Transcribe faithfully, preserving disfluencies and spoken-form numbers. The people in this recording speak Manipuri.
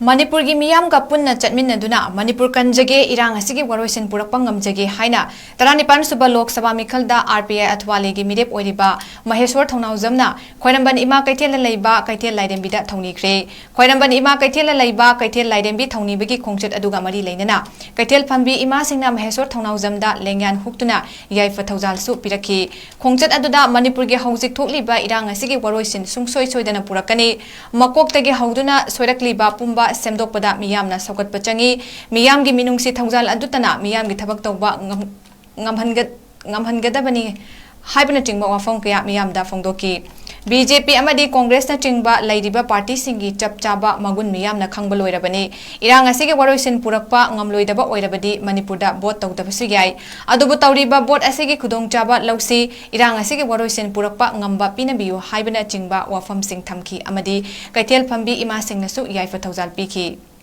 ꯃꯅꯤꯄꯨꯔꯒꯤ ꯃꯤꯌꯥꯝꯒ ꯄꯨꯟꯅ ꯆꯠꯃꯤꯟꯅꯗꯨꯅ ꯃꯅꯤꯄꯨꯔ ꯀꯟꯖꯒꯦ, ꯏꯔꯥꯡ ꯑꯁꯤꯒꯤ ꯋꯥꯔꯣꯏꯁꯤꯟ ꯄꯨꯔꯛꯄ ꯉꯝꯖꯒꯦ ꯍꯥꯏꯅ ꯇꯔꯥꯅꯤꯄꯥꯟ ꯁꯨꯕ Lok Sabha ꯃꯤꯈꯜꯗ R P I ꯑꯊꯋꯥꯂꯦꯒꯤ ꯃꯤꯔꯦꯞ ꯑꯣꯏꯔꯤꯕ ꯃꯍꯦꯁꯣꯔ ꯊꯧꯅꯥꯎꯖꯝꯅ ꯈ꯭ꯋꯥꯏꯔꯝꯕꯟ ꯏꯃꯥ ꯀꯩꯊꯦꯜꯗ ꯂꯩꯕ ꯀꯩꯊꯦꯜ ꯂꯥꯏꯔꯦꯝꯕꯤꯗ ꯊꯧꯅꯤꯈ꯭ꯔꯦ꯫ ꯈ꯭ꯋꯥꯏꯔꯝꯕꯟ ꯏꯃꯥ ꯀꯩꯊꯦꯜꯗ ꯂꯩꯕ ꯀꯩꯊꯦꯜ ꯂꯥꯏꯔꯦꯝꯕꯤ ꯊꯧꯅꯤꯕꯒꯤ ꯈꯣꯡꯆꯠ ꯑꯗꯨꯒ ꯃꯔꯤ ꯂꯩꯅꯅ ꯀꯩꯊꯦꯜ ꯐꯝꯕꯤ ꯏꯃꯥꯁꯤꯡꯅ ꯃꯍꯦꯁꯣꯔ ꯊꯧꯅꯥꯎꯖꯝꯗ ꯂꯦꯡꯌꯥꯟ ꯍꯨꯛꯇꯨꯅ ꯌꯥꯏꯐ ꯊꯧꯖꯥꯜꯁꯨ ꯄꯤꯔꯛꯈꯤ꯫ ꯈꯣꯡꯆꯠ ꯑꯗꯨꯗ ꯃꯅꯤꯄꯨꯔꯒꯤ ꯍꯧꯖꯤꯛ ꯊꯣꯛꯂꯤꯕ ꯏꯔꯥꯡ ꯑꯁꯤꯒꯤ ꯋꯥꯔꯣꯏꯁꯤꯟ ꯁꯨꯡꯁꯣꯏ ꯁꯣꯏꯗꯅ ꯄꯨꯔꯛꯀꯅꯤ, ꯃꯀꯣꯛꯇꯒꯤ ꯍꯧꯗꯨꯅ ꯁꯣꯏꯔꯛꯂꯤꯕ ꯄꯨꯝꯕ ꯁꯦꯝꯗꯣꯛꯄꯗ ꯃꯤꯌꯥꯝꯅ ꯁꯧꯒꯠꯄ ꯆꯪꯏ꯫ ꯃꯤꯌꯥꯝꯒꯤ ꯃꯤꯅꯨꯡꯁꯤ ꯊꯧꯖꯥꯜ ꯑꯗꯨꯇꯅ ꯃꯤꯌꯥꯝꯒꯤ ꯊꯕꯛ ꯇꯧꯕ ꯉꯝ-, ꯉꯝꯍꯟꯒ-, ꯉꯝꯍꯟꯒꯗꯕꯅꯤ ꯍꯥꯏꯕꯅꯆꯤꯡꯕ ꯋꯥꯐꯝ ꯀꯌꯥ ꯃꯤꯌꯥꯝꯗ ꯐꯣꯡꯗꯣꯛꯈꯤ꯫ ꯕꯤ ꯖꯦ ꯄꯤ ꯑꯃꯗꯤ ꯀꯣꯡꯒ꯭ꯔꯦꯁꯅꯆꯤꯡꯕ ꯂꯩꯔꯤꯕ ꯄꯥꯔꯇꯤꯁꯤꯡꯒꯤ ꯆꯞ ꯆꯥꯕ ꯃꯒꯨꯟ ꯃꯤꯌꯥꯝꯅ ꯈꯪꯕ ꯂꯣꯏꯔꯕꯅꯤ꯫ ꯏꯔꯥꯡ ꯑꯁꯤꯒꯤ ꯋꯥꯔꯣꯏꯁꯤꯟ ꯄꯨꯔꯛꯄ ꯉꯝꯂꯣꯏꯗꯕ ꯑꯣꯏꯔꯕꯗꯤ ꯃꯅꯤꯄꯨꯔꯗ ꯚꯣꯠ ꯇꯧꯗꯕꯁꯨ ꯌꯥꯏ꯫ ꯑꯗꯨꯕꯨ ꯇꯧꯔꯤꯕ ꯚꯣꯠ ꯑꯁꯤꯒꯤ ꯈꯨꯗꯣꯡꯆꯥꯕ ꯂꯧꯁꯤ, ꯏꯔꯥꯡ ꯑꯁꯤꯒꯤ ꯋꯥꯔꯣꯏꯁꯤꯟ ꯄꯨꯔꯛꯄ ꯉꯝꯕ ꯄꯤꯅꯕꯤꯌꯨ ꯍꯥꯏꯕꯅꯆꯤꯡꯕ ꯋꯥꯐꯝꯁꯤꯡ ꯊꯝꯈꯤ ꯑꯃꯗꯤ ꯀꯩꯊꯦꯜ ꯐꯝꯕꯤ ꯏꯃꯥꯁꯤꯡꯅꯁꯨ ꯌꯥꯏꯐ ꯊꯧꯖꯥꯜ ꯄꯤꯈꯤ꯫